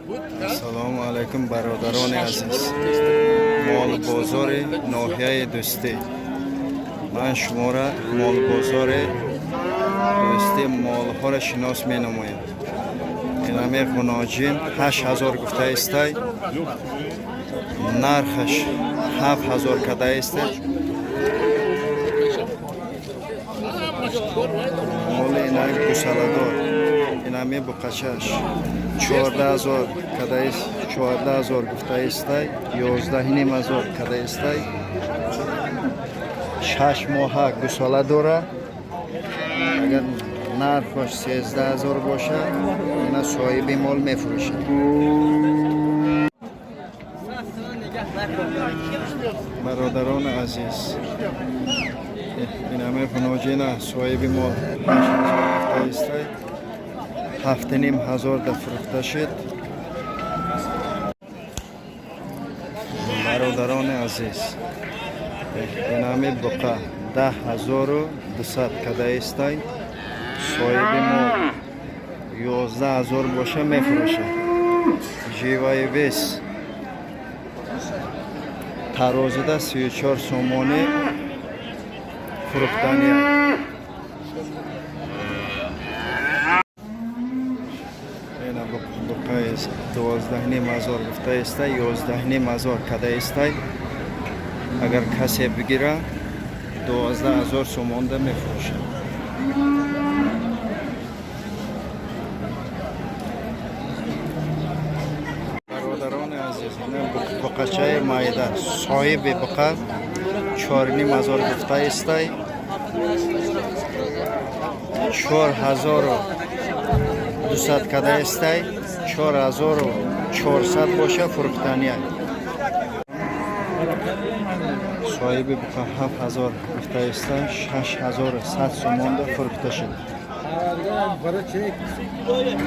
Ассалому алайкум, бародарони азиз. Молбозори ноҳияи Дӯстӣ. Ман шуморо молбозори Дӯстӣ молҳоро шинос менамоям. Инаме хуноҷин 8000 гуфтаистай, нархаш 7000 кадаистай. Моли инак гусаладор. Инаме буқачаш 14 000 кадаист, 14 000 гуфтаистай, 11 500 кадаистай. 6 моҳа гусола дора. Агар нархаш 13 000 боша, ина соҳиби мол мефурӯшад. Бародарони азиз, инаме хуноҷина соҳиби мол 8000 гуфтаистай, 7500 да фурӯхта шуд. Бародарони азиз, инами буқа 10 200 кадаистай, соҳиби мол 11 000 боша, мефурӯшад. Живой вес тарозида 34 сомонӣ фурӯхтания. Ина буқаи 12 500 гуфтаистай, 11 500 кадаистай. Агар касе бигира, 12 000 сомонда мефурӯшад. Бародарони азиз, ина буқачаи майда, соҳиби буқа 4500 гуфтаистай, 4200 кадаистай, 4400 боша, фурӯхтания. Соҳиби буқа 7000 гуфтаиста, 6100 сомонда фурӯхта шуд.